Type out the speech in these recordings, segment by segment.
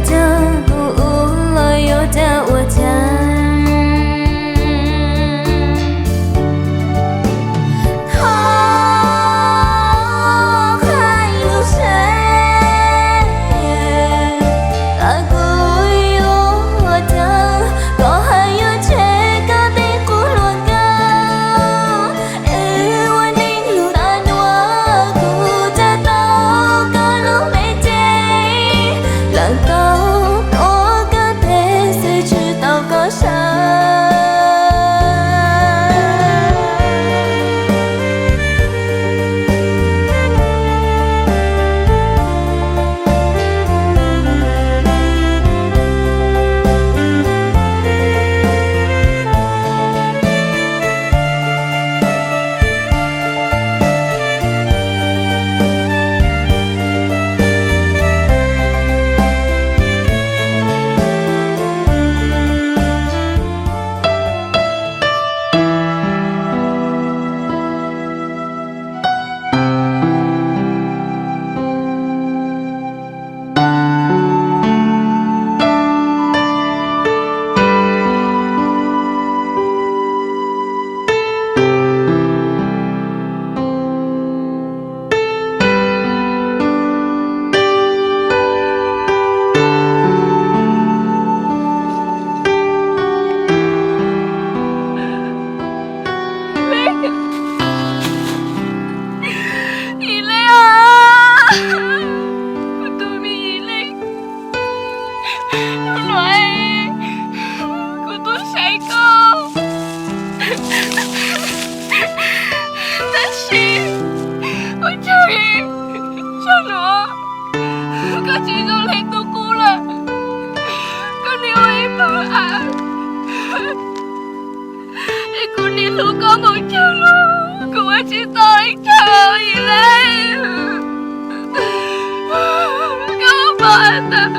Cas kuv ua los yuav ua cas, thov hais lus seb, cas kuv yuav ua cas, koj hais yuav tseg koj tej qub hluas nkauj. Wb ua neej lug tas nuav, kuv txhaj tau koj lub npe ces, lawv tau tuav koj tes xwb tsis tau koj sab. Yim Leej os, kuv tus me Yim Leej, hnub no kuv tuaj saib koj, tab sis ua cas zaum no koj tsis zoo li tug qub lawm, koj nim ua ib tug av, es kuv nim hlub koj npaum cas los kuv ua tsis tau ib tug Yim Leej. Koj paub tas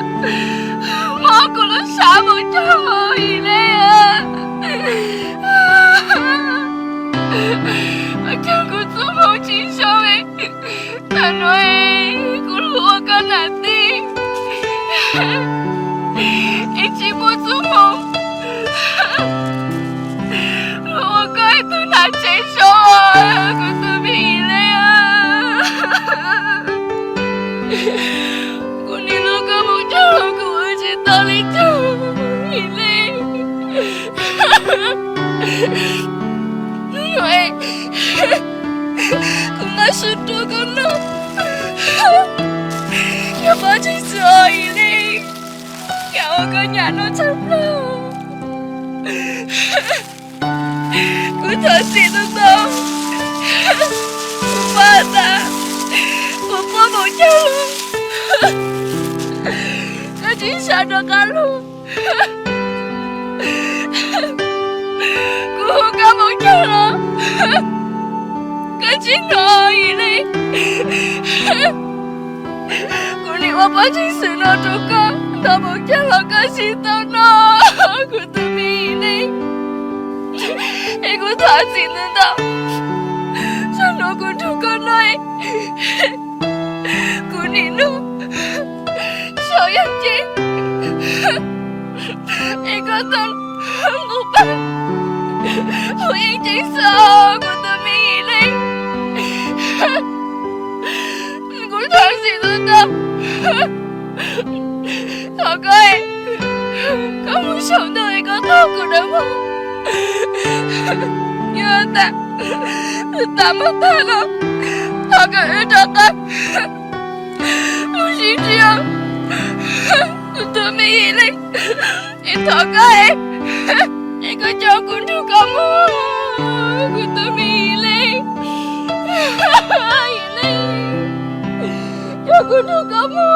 mob kuv lub sab npaum cas Yim Leej, ua cas kuv txuj moog tsis zoo, tas nuav kuv hlub koj nam tij, es tsis muaj txuj moog hlub koj ib tug nam tsev zoo, kuv tus me Yim Leej. Kuv nim hlub koj npaum cas los kuv ua tsis tau li cas Yim Leej. Hnub no kuv nqa su rua koj noj, koj paub tseeb xwb os Yim Leej, koj ua koj nyam noj tshaj plaws. Kuv thov txim ntau ntau, kuv paub tas kuv quaj npaum cas los koj tsis sab rov qab lug. Kuv hu koj npaum cas los koj tsis hnov Yim Leej. Kuv nim ua pob tseeg xwm no rua koj noj npaum cas los koj tsis tau noj, kuv tus me Yim Leej. Es kuv thov txim ntau ntau, zaum no kuv nrug koj noj, kuv nim nug sau yeeb ceeb, es koj tau nqus paj hu yeeb ceeb xwb, kuv tus me Yim Leej. Kuv thov txim ntau ntau, thov koj, koj mus saum ntug es koj taug kuv dawb paug. Yog tas, tas mog tag no, thov koj wb rov qab mus sib ntsib, kuv tus me Yim Leej. Es thov koj, es koj coj kuv nrug koj mus, kuv tus me Yim Leej. Yim Leej, coj kuv nrug koj mus.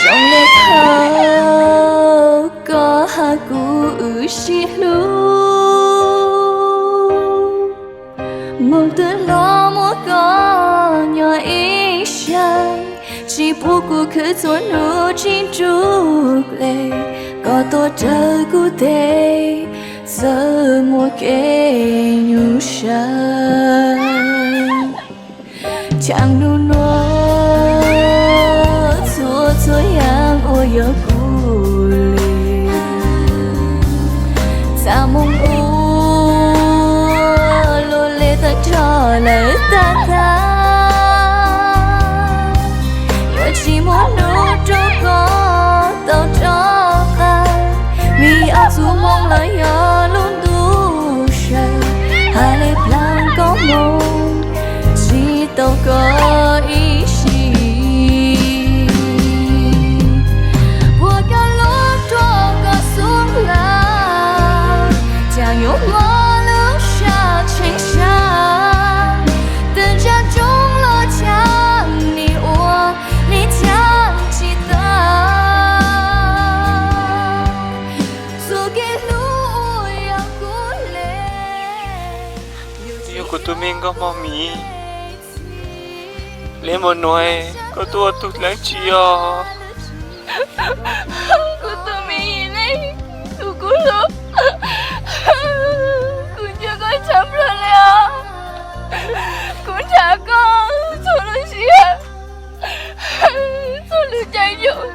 Zoo le thaum koj hab kuv wb sib hlub, moog twg los muaj koj nyob ib sab, tsis pub kuv khwv txhua nub tsis nrug dle, koj tuaj rawg kuv tes, txawm muaj kev nyuaj sab. Caag nub nuav txhua txhua yaam uas yog kuv le, txaj moog ua luag le tag nrho lawm tag tag. Yuav tsis muaj nub rua koj tau rov qab, vim yog txuj moog los yog lub ntuj sawv, has le plaag koj moog tsis tau koj ib sim. Puas koj lub rua koj xub lawm, caag yuav mob lub sab tsheej sab, twb ntsab ntsoov los caag nim ua li caag tsis tau. Txuj kev hlub uas yog kuv le, yog kuv tug me nkauj mog miv. Le maum nuav, koj tuaj ua tug dlaab tsi os? Kuv tug miv le, tus kuv hlub, kuv nco koj tshaj plawg le os. Kuv nrhav koj txhua lub sij hawm, txhua lub caij nyoog,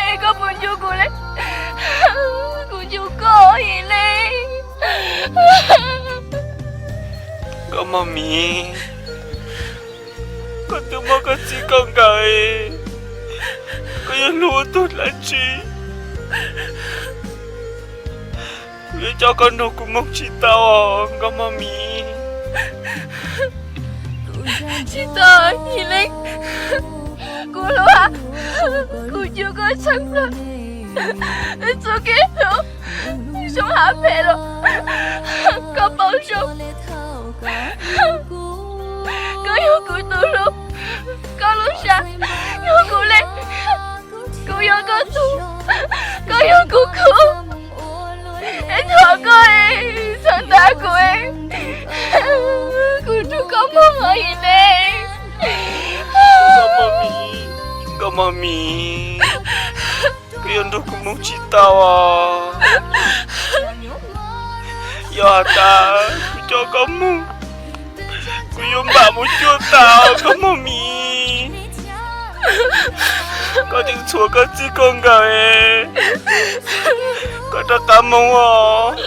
es koj puas nco kuv le? Kuv nco koj heev le. Nkauj mog miv, koj twb muaj koj txij koj nkawm, koj yuav hlub ua tug dlaab tsi? Kuv yuav coj koj nrug kuv moog tsis tau os nkauj mog miv. Tsis tau Yim Leej, kuv hlub, kuv nco koj tshaj plawg. Txuj kev hlub zoo hab phem los koj paub zoo. Koj yog kuv tug hlub, koj lub sab yog kuv le, kuv yog koj tug, koj yog kuv khub. Es thov koj es txhob ntaus kuv es, kuv nrug koj moog os Yim Leej. Nkauj mog miv, koj yuav nrug kuv moog tsis tau os. Yog has tas kuv coj koj moog, kuv yuav npam mus cuag tas nkauj mog miv. Koj tseem tshuav koj txij koj nkawm, koj rov qab moog os.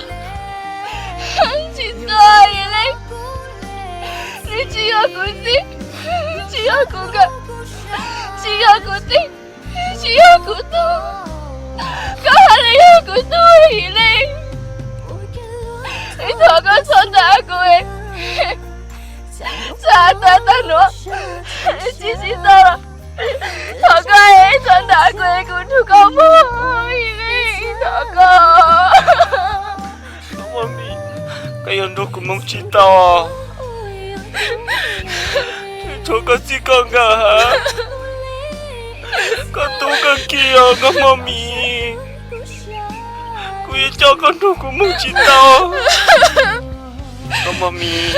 Tsis tau Yim Leej, nws tsis yog kuv txij, tsis yog kuv nkawm, tsis yog kuv txij, tsis yog kuv tug. Koj hab le yog kuv tug Yim Leej. Thov koj txhob ntaus kuv, txhob tas tag nuav tsis tsis tau los. Thov koj txhob ntaus kuv, kuv nrug koj moog Yim Leej, thov koj. Koj yuav nrug kuv moog tsis tau. Tshuav koj txij koj nkawm hab, koj tub kawg kiag os nkauj mog miv. Kuv yuav coj koj nrug kuv moog tsis tau. Nkauj mog miv,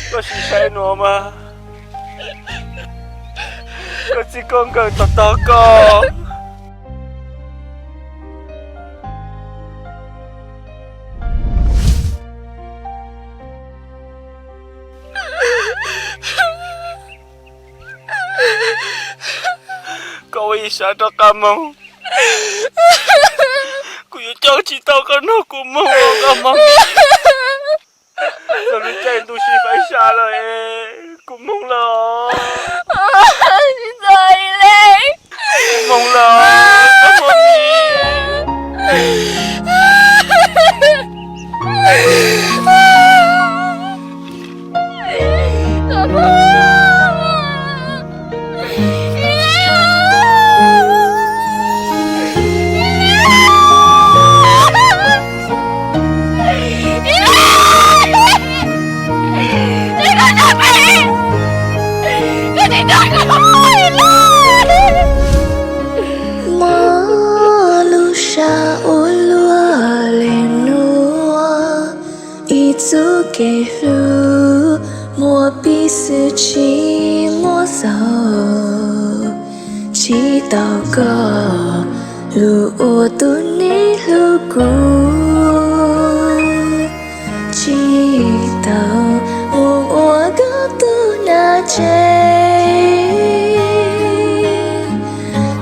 koj sim saib nuav mas, koj txij koj nkawm tog tog koj. Koj ua ib sab rov qab moog, kuv yuav coj tsis tau koj nrug kuv moog nkauj mog miv. Txog lub caij ntuj sib faib sab lawm es kuv moog lawm. Tsis tau Yim Leej, kuv moog lawm nkauj mog miv. Muaj lub sab ua luaj li nuav, ib txuj kev hlub muaj pib xwb tsis muaj xaus. Tsis tau koj lug ua tug neeg hlub kuv, tsis tau moog ua koj tug nam tsev,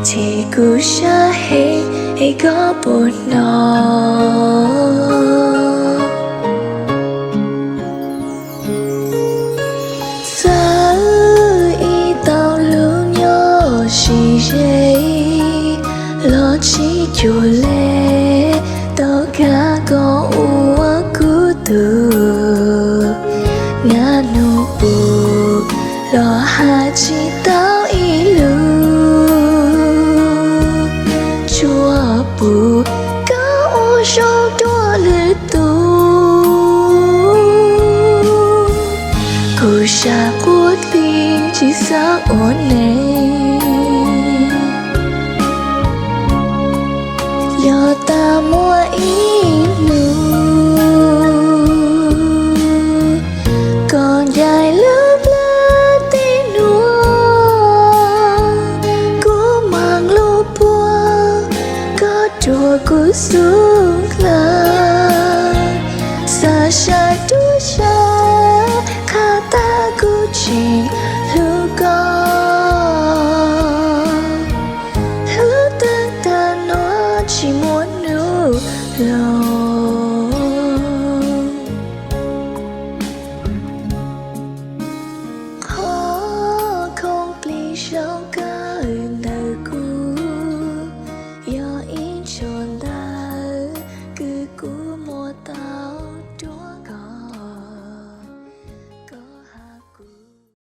ces kuv sab heev es koj puas hnov. Txawm ib tau lub nyob sib ze los tsis cuag le, tau khav koj ua kuv tug. Nag nug puv los has tsis tau ib lus, tsuas pum koj ua zoo dua lwm tus. Kuv sab quaj dlig tsis xav ua neeg, yog tas muaj ib nub koj ncaim lub plawv teb nuav, kuv maam lug puag koj rua kuv xub hlawv, xav sab dua sab qha tas kuv tseem hlub koj. Hlub tag tag nuav tsis muaj nub los.